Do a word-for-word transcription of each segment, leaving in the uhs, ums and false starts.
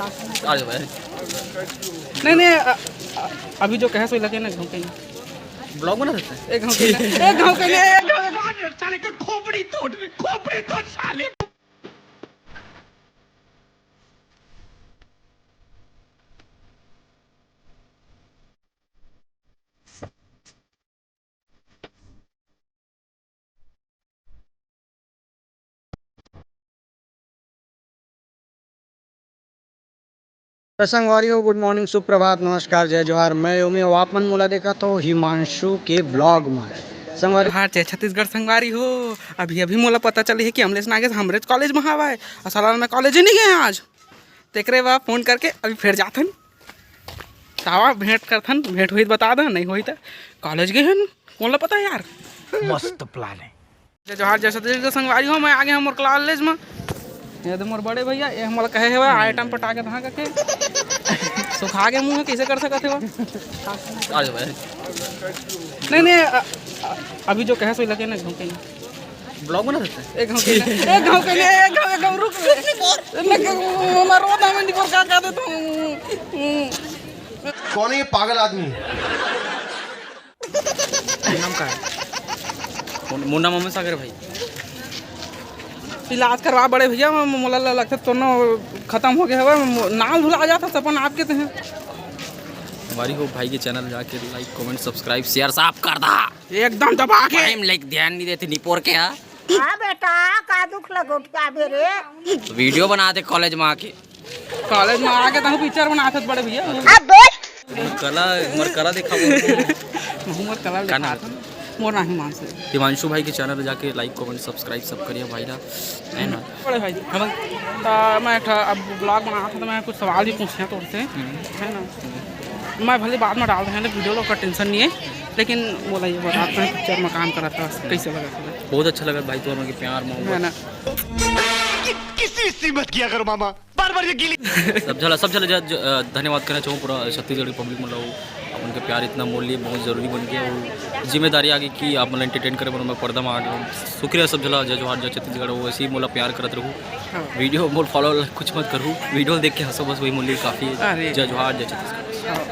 आ जाओ भाई। नहीं, नहीं, अ, अ, अभी जो कहे सो लगे ना, एक घाव कहीं। ब्लॉग बना सकते हैं? एक घाव कहीं, एक घाव कहीं, एक घाव, एक घाव। साले का खोपड़ी तोड़, खोपड़ी तोड़ साले। त संगवारी हो, गुड मॉर्निंग, सुप्रभात, नमस्कार, जय जोहार। मैं ओमे, अउ आप मन मोला देखत हो हिमांशु के ब्लॉग में। संगवारी हाँ, जय छत्तीसगढ़ संगवारी हो। अभी, अभी मोला पता चली है कि अमलेश नागेश हमरेच कॉलेज में हवय। अउ साला मैं कॉलेज ही नहीं गए आज। तेकरे बाद फोन करके अभी फिर जाथन। तावा भेंट करथन, भेंट होई त बता दा, नहीं होई त कॉलेज गए हन, कोन ला पता यार। मस्त प्लान है। जय जोहार, जय छत्तीसगढ़ संगवारी हो, मैं आ गया हूँ मोर कॉलेज में। ये तो मोर बड़े भैया, ये हमला कहे हवे आइटम पटा के धहा के सुखा के मुंह कैसे कर सकत हवे? आ जाओ भाई। नहीं, नहीं, अ, अ, अभी जो कहे सो लगे ना घूम के। ब्लॉग बना सकते हैं? एक घाव कहीं, एक घाव कहीं, एक घाव, एक घाव, रुक बे। मैं क-, मैं रो था, मैं निकोर का, का देता हूँ। कौन है ये पागल आदमी? नाम का है? मुन-, मुन्ना मोहम्मद सागर भाई। इलाज करवा बड़े भैया, म-, मोला ल-, लगता तो न खत्म हो गया हवे, मो-, नाम भुला जाता सपन आपके ते हैं। हमारी हो भाई के चैनल जाके लाइक, कमेंट, सब्सक्राइब, शेयर सब कर दा। एकदम दबा के। टाइम लाइक ध्यान नहीं देते निपोर के, हाँ? हाँ बेटा, का दुख लगो उठा बे रे? वीडियो बना दे कॉलेज में आके। कॉलेज में आके तहु पिक्चर बनाथस बड़े भैया। अबे! मोर कला, मोर कला दिखाओ। मोर कला का नाम दिखात हन। मोर नाम हिमांशु। हिमांशु भाई के चैनल जाके लाइक, कमेंट, सब्सक्राइब सब करिए भाई ला, है ना? बड़े भाई, है ना? त मैं एक ठा अब ब्लॉग बनात हूँ, त मैं कुछ सवाल भी पूछना तोर से, हम्म। है ना? मैं भले बाद में डाल देंगे वीडियो, ओकर टेंशन नहीं है, लेकिन बोला ये बता, तैं पिक्चर में काम करत हस, कैसे लगा तुझे? बहुत अच्छा लगा भाई, तोर मन के प्यार मोहब्बत। है ना? किसी सीमत किया करो मामा, बार बार ये गिली। सब झला, सब झला ज-, ज-, अ, धन्यवाद करना चाहूँ पूरा छत्तीसगढ़ के पब्लिक, मतलब अपन के प्यार इतना मोर लिए बहुत जरूरी बन गया, और जिम्मेदारी आ गई कि आप मतलब एंटरटेन करे बर मैं पर्दा में आ गया हूँ। शुक्रिया सब झला, जय जोहार, जय छत्तीसगढ़, वो ऐसे ही मोला प्यार करत रहू। हाँ। वीडियो मोर फॉलो कुछ मत करू, वीडियो देख के हंसो, बस वही मोर लिए काफी है। अरे। जय जोहार, जय छत्तीसगढ़। हाँ।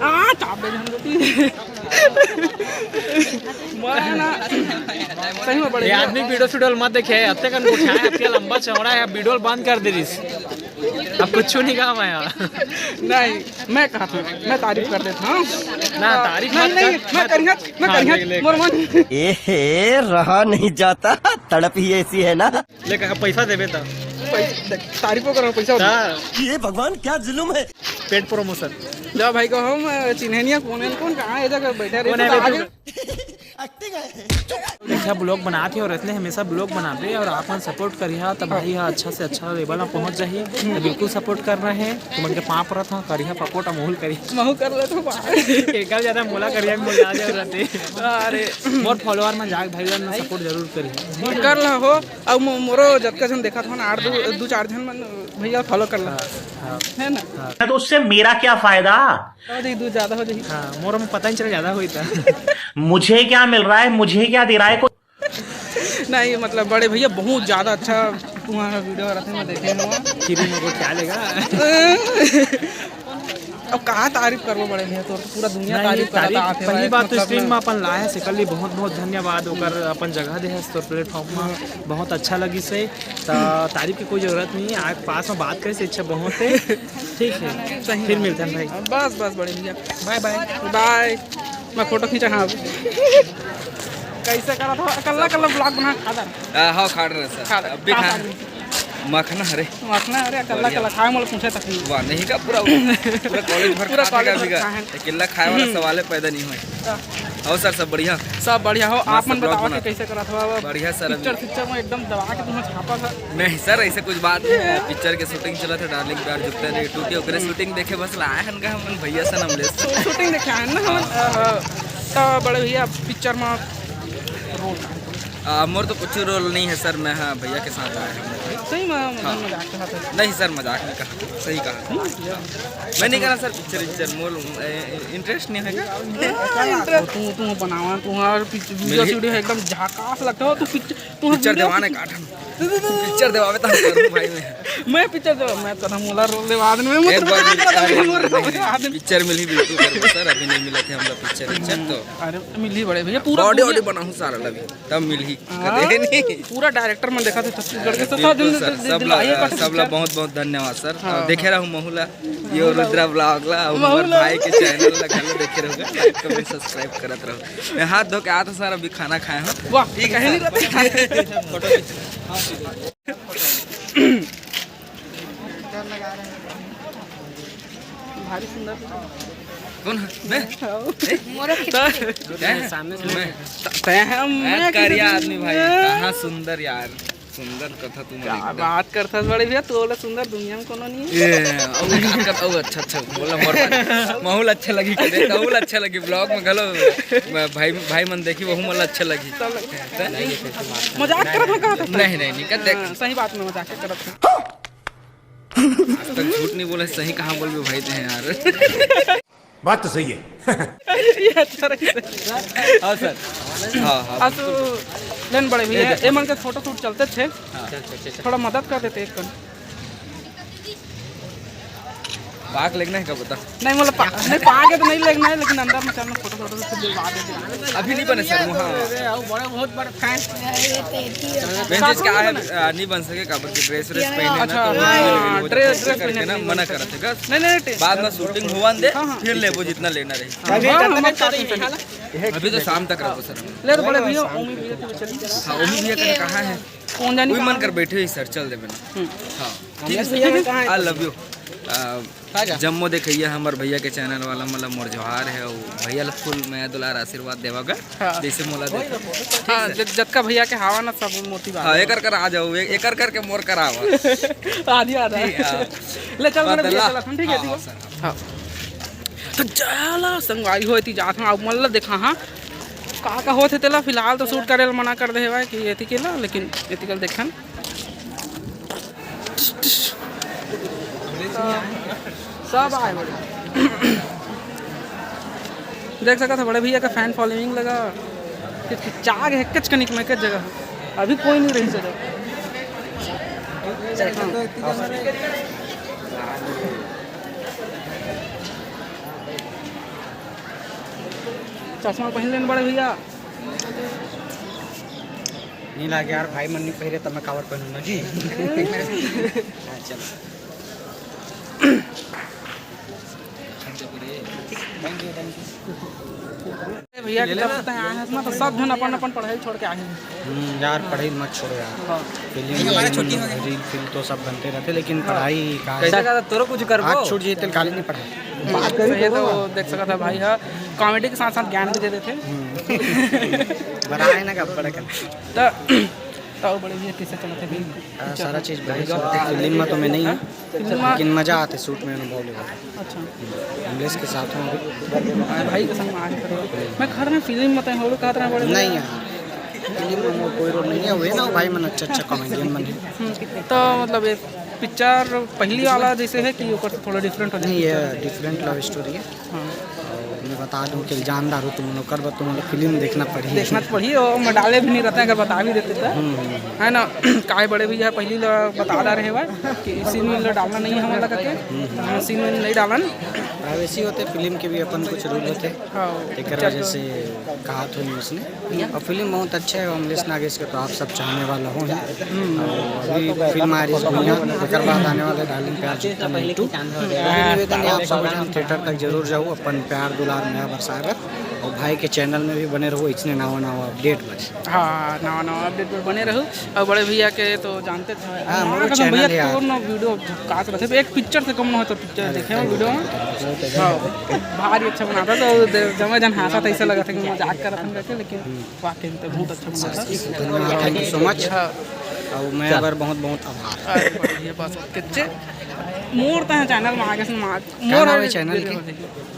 आ, चाप दे दे हम लोग। मैं ना, सही में बड़े ये भैया। आदमी वीडियो वीडियो मत देखे, अत्ते कन गोठिया है, अत्ते लंबा चौड़ा है, वीडियो बंद कर दे रिस। अब कुछ नहीं कहा मैं यहाँ। नहीं, मैं कहा था, मैं तारीफ कर देता हूँ। ना, तारीफ नहीं, मत नहीं, कर, मैं मत। करिया, मैं हाँ, करिया, ले, ले। मोर मन। ए हे, रहा नहीं जाता, तड़प ही ऐसी है ना। ले, कहा पैसा देबे त। पैसा, देख, तारीफो करो, पैसा उठा। हाँ। ये भगवान, क्या जुल्म है। पेड प्रमोशन। लो भाई को हम, अ, चिन्हनिया कौन है, कौन कहाँ है, जगह बैठा रहे कौन तो है आगे। बेटू? अच्छा ब्लॉग बनात हे और इतने हमेशा ब्लॉग बनाबे और आप मन सपोर्ट करिहा त भाई हा अच्छा से अच्छा लेवल में पहुंच जाही। तो बिल्कुल सपोर्ट करना है, तुमन के पाँव परत हा, करिहा सपोर्ट, अमोल करी। महू कर ले तो बाहर। एकर ज्यादा मोला करिहा, मोला ज्यादा रहते। अरे। मोर फॉलोअर मन जाग भाई मन सपोर्ट जरूर करिहा। कर ला हो, अब मो-, मोरो जतका झन देखत हन, आठ दू, दू चार झन मन भैया फॉलो कर ला। हाँ, हाँ। है ना? हाँ। तो उससे मेरा क्या फायदा? हो जाही, दूध ज्यादा हो जाही। हाँ, मोर में पता नहीं चला ज्यादा होई था। मुझे क्या मिल रहा है, मुझे क्या दे रहा है कोई? नहीं, मतलब बड़े भैया बहुत ज्यादा अच्छा तुम्हारा वीडियो रहते हैं, मैं देखे हूँ। फ्री में वो क्या लेगा? अब कहाँ तारीफ करबो बड़े भैया, तो पूरा दुनिया नहीं, तारीफ करत तारीफ, आथे पहली भाई, बात तो मतलब स्ट्रीम में अपन लाए हैं, सेकर लिए बहुत बहुत धन्यवाद, ओकर अपन जगह दे है तोर प्लेटफॉर्म में, बहुत अच्छा लगी से। त तारीफ के कोई जरूरत नहीं है, आज पास में बात करे से अच्छा बहुत है। ठीक है, सही फिर बात। मिलते हैं भाई। बस, बस, बड़े भैया। बाय, बाय। बाय। मैं फोटो खींचा, हाँ। कैसे करा था? कल्ला, कल्ला ब्लॉग बना, खा था। आ, हाँ, खा रहे सर। खा रहे। अब भी खा खा। रहे। मखना हरे। मखना हरे, कल्ला, बढ़िया। कल्ला खाए, मोला पूछे तक नहीं। वाह, नहीं का पूरा, पूरा कॉलेज भर पूरा खा कॉलेज था भर का। खा है। अकेला खाए वाला हम्म। सवाल है, पैदा नहीं हुआ। हाँ। और सर, सब बढ़िया? सब बढ़िया हो, मस्त आप मन ब्लॉग बताओ कि बनाते। कैसे करा था? बढ़िया सर, अभी पिक्चर, पिक्चर में एकदम दबा के तुम्हें छापा था। नहीं सर, ऐसे कुछ बात नहीं है। पिक्चर के शूटिंग चला था, डार्लिंग प्यार जुगता नहीं टूटी, ओकरे शूटिंग देखे बस लाए हन का हमन भैया सनम ले। शू-, शूटिंग देखे आए ना हमन, हाँ। अ, तो बड़े भैया पिक्चर में रोल का? आ, मोर तो कुछ रोल नहीं है सर, मैं हाँ भैया के साथ आया हूँ। सही में, हाँ। मजाक करत हस। नहीं सर, मजाक नहीं कहा, सही कहा। मैं नहीं कहा सर, पिक्चर विक्चर मोर इंटरेस्ट नहीं है। तू तू बनावा, तुम्हार वीडियो वीडियो एकदम झकास लगता हो। तू पिक्चर, तू पिक्चर देवाने का ठन। पिक्चर देवावे तो हम करूँ भाई मैं। मैं पिक्चर देवा, मैं तो मोला रोल देवा दे, मैं एक बार मिल- मोर रोल देवा दे। पिक्चर मिलही बिल्कुल करबो सर, अभी नहीं मिला थे हमला पिक्चर विक्चर तो। अरे मिलही बड़े भैया, पूरा बॉडी वॉडी बनाहूँ सारा लगी। तब मिलही। हाँ, कदे नहीं। पूरा डायरेक्टर मन देखा थे छत्तीसगढ़ के, सब बिल्कुल सर, सब ला, सब ला बहुत बहुत धन्यवाद सर। हाँ, और देखे रहू महू ला, ये रुद्रा ब्लॉग ला, और हमारे भाई के चैनल ला घलो देखे रहू, लाइक कमेंट सब्सक्राइब करत रहू। मैं हाथ धो के आता सर, अभी खाना खाए हूँ। वाह, ठीक है कहीं नहीं सर। रहते। भारी सुंदर। कौन है? मैं? हाँ। ए? मोर खींच के। क्या है? सामने से मैं? तय है, मैं मैं करिया किधर आदमी भाई। मैं? कहाँ सुंदर यार, सुंदर कथा तुम क्या बात करथस बड़े भैया, तू वाला सुंदर दुनिया में कोनो नहीं है। ए, अब, अब, अब अच्छा, अच्छा, बोला मोर बात। महू ला अच्छा लगी, कदे, महू ला अच्छा लगी, ब्लॉग में घलो, मैं भाई, भाई मन देखी, वहू मन ला अच्छा लगी। मजाक करत हो कहा था? नहीं, नहीं, नहीं, कर देख। हाँ, सही बात में मजाक करत हो। आज तक झूठ नहीं बोला, सही कहाँ बोलबे भाई ते यार। बात तो सही है। ये अच्छा रही। हाँ सर। हाँ, हाँ, आसु लेन बड़े भैया, ए मन के फोटो शूट चलते थे। हाँ। थोड़ा मदद कर देते एक कन। पाक लेगना है का बता? नहीं, मतलब पा-, नहीं, पाक है तो नहीं लेगना है, लेकिन अंदर में चलना, फोटो, फोटो से दिलवा देते। अभी नहीं बने सर, वहाँ। अरे, वो बड़े, बहुत बड़े फैन। मेन चीज क्या है, आ, नहीं बन सके, काबर के ड्रेस व्रेस पहने ना, अच्छा, तो हाँ, ड्रेस, ड्रेस पहने ना, मना करत है, नहीं, नहीं, बाद में शूटिंग हुआ दे, हाँ, हाँ। फिर लेबो जितना लेना रही। हाँ, हाँ, हाँ, हाँ। अभी तो शाम तक रखो सर। ले तो बड़े भैया, ओमी भैया के चलिए। हाँ, ओमी भैया का कहाँ है? कौन जानी वही कहाँ मन कर बैठे ही सर, चल देबे ना। हम्म। हाँ, ठीक है भैया, सर। कहाँ है? I love you। आ, जम्मो देखइया हमर भैया के चैनल वाला, मतलब मोर जोहार है, और भैया ला फुल मया दुलार आशीर्वाद देवा गा, हाँ। जैसे मोला दे। हाँ, जत-, जतका भैया के हावा ना, सब मोती बात हाँ, है। एकर कर आ जाओ, ए-, एकर करके मोर कर आवा। आधी आधा। ठीक है, हाँ। ले चल, मेरे भैया, चला, ठीक है, हाँ, ठीक है। हाँ, सर। हाँ। तो चला संगवारी हो, एती जात हन, अब मन ला देखा हाँ, का का होत हे तेला। फिलहाल तो शूट करे ला मना कर दे हवय कि एती के ला, लेकिन एती कल देखन। सब आए बड़े। देख सकत ह बड़े भैया का फैन फॉलोइंग लगा, कि चाग है कच कनिक में कच जगह, अभी कोई नहीं रही सके। चश्मा पहन लेन बड़े भैया। नहीं लागे यार, भाई मन नहीं पहिरे, तब मैं कावर पहनूंगा जी। हाँ, चलो। भैया के जब तक आए हैं ना, तो सब जन अपन अपन पढ़ाई छोड़ के आए हैं। हम्म, यार, पढ़ाई मत छोड़ो यार। हाँ। फिल्म, रील, फिल्म तो सब बनते रहते, लेकिन हाँ। पढ़ाई कहाँ है? कैसे कहा, तोरो कुछ करबो? आज छूट जाए, तेल काले नहीं पढ़ाई। बात करी तो देख सकता भाई है, कॉमेडी के साथ साथ ज्ञान भी दे देते। हम्म। बड़ा है ना, का बड़ा कर। तो, तो बड़े भैया कैसे चलत हे फिल्म? हाँ, सारा चीज बढ़िया चलत हे। फिल्म में तो मैं नहीं हूँ, फिल्म में लेकिन मजा आते शूट में, अनुभव लेवा। अच्छा। अमलेश के साथ हूँ अभी। भाई के संग में आज करो। मैं घर में फिल्म में तो हम लोग कहत रहे बड़े भैया। नहीं यार, फिल्म में वो कोई रोल नहीं है, वे ना भाई मन अच्छा अच्छा कॉमेडियन मन है। हम्म, तो मतलब ये पिक्चर पहली वाला जैसे है कि ओकर से थोड़ा डिफरेंट हो जाए? नहीं, ये डिफरेंट लव स्टोरी है। हाँ। और मैं बता दूं कि जानदार हो तुम लोग, कर तुम लोग फिल्म देखना पड़ी। देखना तो पड़ी, और मैं डाले भी नहीं रहते अगर बता भी देते तो। हम्म, हम्म, हम्म। है ना? काहे बड़े भैया पहली ला बता रहे हुआ कि सीन वीन ला डालना नहीं है हमारा करके। हम्म, हम्म। हाँ, सीन वीन नहीं डालन। प्राइवेसी होते, फिल्म के भी अपन कुछ रूल होते। हाँ। एकर वजह से कहा थोड़ी उसने। और फिल्म बहुत अच्छा है, अमलेश नागेश के तो आप सब चाहने वाला हो हैं। हम्म। और अभी फिल्म आ रही है भुइयां, एकर बाद आने वाला है डार्लिंग प्यार झूठा नहीं टू। वही निवेदन है आप सब जन थिएटर तक जरूर जाओ, अपन प्यार दुलार नया बरसाए बर। और भाई के चैनल में भी बने रहो, इसने नवा नवा अपडेट बस। हाँ, नवा नवा अपडेट पर बने रहो। और बड़े भैया के तो जानते थे, हाँ, मोरो हाँ, चैनल भैया है यार। तो ना वीडियो काट रहे थे, एक पिक्चर से कम ना हो तो पिक्चर देखे हो वीडियो में। हाँ, भारी अच्छा बनाता तो दे-, जमा जन हंसा था, ऐसा लगा था कि मजाक कर रहा था करके, लेकिन वाकई में तो बहुत अच्छा बनाता। धन्यवाद, thank you so much। हाँ। और मैं अगर बहुत बहुत आभार। अरे बढ़िया, बस कितने मोर तय चैनल में आगे से मार, का मोर नाम है चैनल के?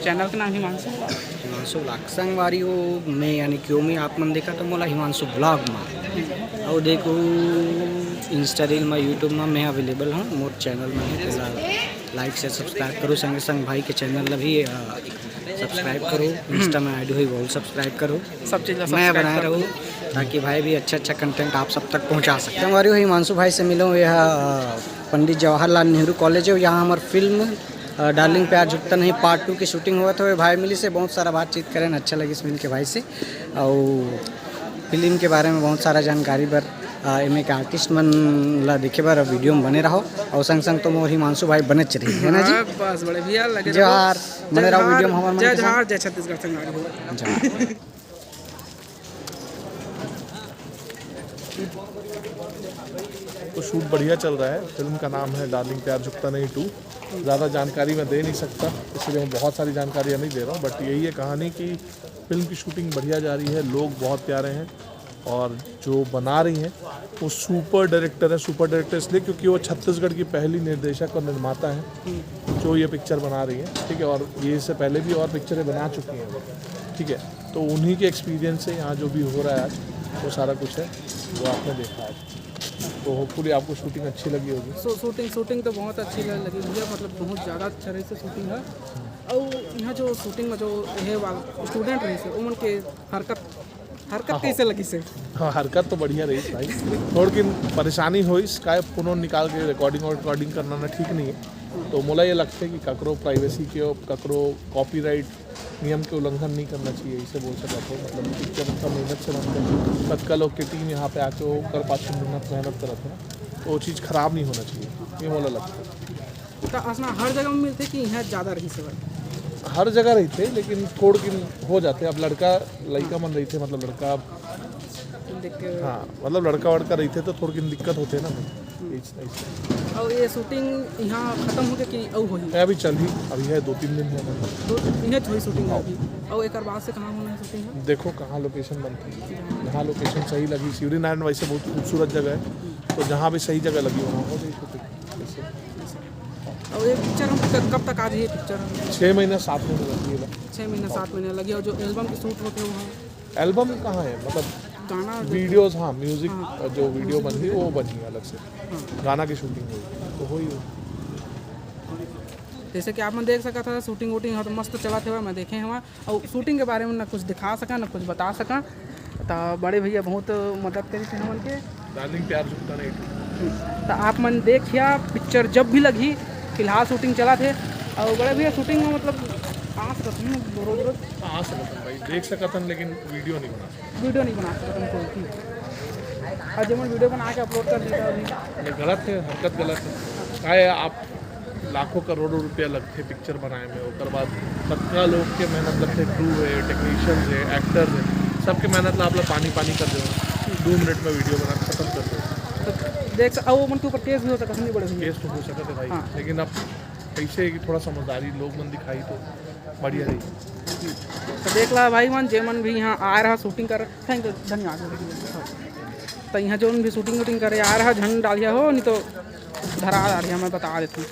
चैनल के नाम हिमांशु। हिमांशु ब्लॉग संगवारी हो, मैं यानी कि ओमी आप मन देखा तो मोला हिमांशु ब्लॉग में। और देखो Insta reel में, YouTube में मैं अवेलेबल हूँ, मोर चैनल में है। तेला लाइक से सब्सक्राइब करो, संगे संग भाई के चैनल ला भी सब्सक्राइब करो। इंस्टा में आईडी होई, वो सब्सक्राइब करो। सब चीज़ ला मैं बनाए रहूँ, ताकि भाई भी अच्छा अच्छा कंटेंट आप सब तक पहुँचा सकते हैं। हमारे वही हिमांशु भाई से मिलो, यह पंडित जवाहरलाल नेहरू कॉलेज है, यहाँ हमारी फिल्म डार्लिंग प्यार झुकता नहीं पार्ट टू की शूटिंग हुआ था। भाई मिली से बहुत सारा बातचीत करें, अच्छा लगी मिल के भाई से। और फिल्म के बारे में बहुत सारा जानकारी बर एमे के आर्टिस्ट मन ला देखे बर वीडियो में बने रहो। और संग संग तो मोर हिमांशु भाई बने रही है ना जी। बस बड़े भैया लगे रहो। जोहार, बने रहो वीडियो में हमर मन के संग। जय छत्तीसगढ़ संगवारी हो। तो शूट बढ़िया चल रहा है। फिल्म का नाम है डार्लिंग प्यार झुकता नहीं टू। ज़्यादा जानकारी मैं दे नहीं सकता, इसलिए मैं बहुत सारी जानकारियाँ नहीं दे रहा हूँ। बट यही है कहानी कि फिल्म की शूटिंग बढ़िया जा रही है, लोग बहुत प्यारे हैं और जो बना रही हैं वो सुपर डायरेक्टर है। सुपर डायरेक्टर इसलिए क्योंकि वो छत्तीसगढ़ की पहली निर्देशक और निर्माता है जो ये पिक्चर बना रही है, ठीक है। और ये इससे पहले भी और पिक्चरें बना चुकी हैं वो, ठीक है। तो उन्हीं के एक्सपीरियंस से यहाँ जो भी हो रहा है आज, वो सारा कुछ है, वो आपने देखा है। तो होपफुली आपको शूटिंग अच्छी लगी होगी। शूटिंग शूटिंग तो बहुत अच्छी लगी भैया, मतलब बहुत ज़्यादा अच्छा रही से शूटिंग है। और यहाँ जो शूटिंग में जो है वाला स्टूडेंट रही से, उमन के हरकत हरकत कैसे लगी से? हाँ, हरकत तो बढ़िया रही भाई। थोड़किन परेशानी होइस, काय फोन निकाल के रिकॉर्डिंग और रिकॉर्डिंग करना ना ठीक नहीं है। तो मोला ये लगता है कि ककरो प्राइवेसी के, ककरो कॉपीराइट नियम के उल्लंघन नहीं करना चाहिए, इसे बोल सकता हूँ। मतलब पिक्चर इतना मेहनत से बनते हैं, कतका लोग के टीम यहाँ पे आके वो कर पाते, मेहनत मेहनत करत है ना, तो वो चीज़ खराब नहीं होना चाहिए, ये मोला लगता है। तो असना हर जगह में मिलते कि यहाँ ज़्यादा रही से? हर जगह रहते, लेकिन थोड़किन हो जाते। अब लड़का लड़का मन रहते, मतलब लड़का देख के हाँ, मतलब लड़का वड़का रहते तो थोड़किन दिक्कत होते ना। और ये शूटिंग यहाँ खत्म हो गया कि अउ होही? अभी चल ही, अभी है, दो तीन दिन है। दो इन्हें थोड़ी शूटिंग है अभी। और एक बार से कहाँ होना है शूटिंग है? देखो कहाँ लोकेशन बनती है, जहाँ लोकेशन सही लगी। शिवरीनारायण वैसे बहुत खूबसूरत जगह है, तो जहाँ भी सही जगह लगी वहाँ हो गई शूटिंग। और ये पिक्चर हम कब, कब तक आ जाइए पिक्चर? छः महीना सात महीने लगी है। छः महीना सात महीने लगी। और जो एल्बम की शूट होते हैं वहाँ? एल्बम कहाँ है, मतलब गाना जो वीडियोज़, हाँ, म्यूज़िक, हाँ। जो वीडियो बन रही वो बनी है अलग से। हाँ। गाना की शूटिंग हुई तो हुई। जैसे कि आप मन देख सकत हव, शूटिंग वूटिंग ह तो मस्त चलत हवय, मैं देखे हवं। अउ शूटिंग के बारे में ना कुछ दिखा सका, ना कुछ बता सका। त बड़े भैया बहुत मदद करिस हमन के। डार्लिंग प्यार झुकता नहीं। त आप मन देखिया, पिक्चर जब भी लगही, फिलहाल शूटिंग चलत हे। अउ बड़े भैया शूटिंग में मतलब आ सकत हन रोज रोज? आ सकत हन भाई, देख सकत हन, लेकिन वीडियो नहीं बना सकत। वीडियो नहीं बना सकत हन कोई भी। और जेमन वीडियो बना के अपलोड कर देता अभी। ये गलत है, हरकत गलत है। काहे आप लाखों करोड़ों रुपया लगथे पिक्चर बनाए में, ओकर बाद कतका लोग के मेहनत लगथे, क्रू है, टेक्नीशियंस है, एक्टर्स है, सबके मेहनत ला आप ला पानी पानी कर देना, दो मिनट में वीडियो बना के खत्म कर देना। तो देख सक-, अउ ओमन के ऊपर केस भी हो सकत है, नहीं बड़े भैया? केस तो हो सकत है भाई, हाँ। लेकिन अब कैसे कि थोड़ा समझदारी लोग मन दिखाई तो बढ़िया रही। तो देख ला भाई मन, जे मन भी यहाँ आए रहा शूटिंग कर, थैंक यू, धन्यवाद। तो यहाँ जो भी शूटिंग वूटिंग करे आए रहा, झन डालिया हो, नहीं तो धरा डालिया, मैं बता देता हूँ।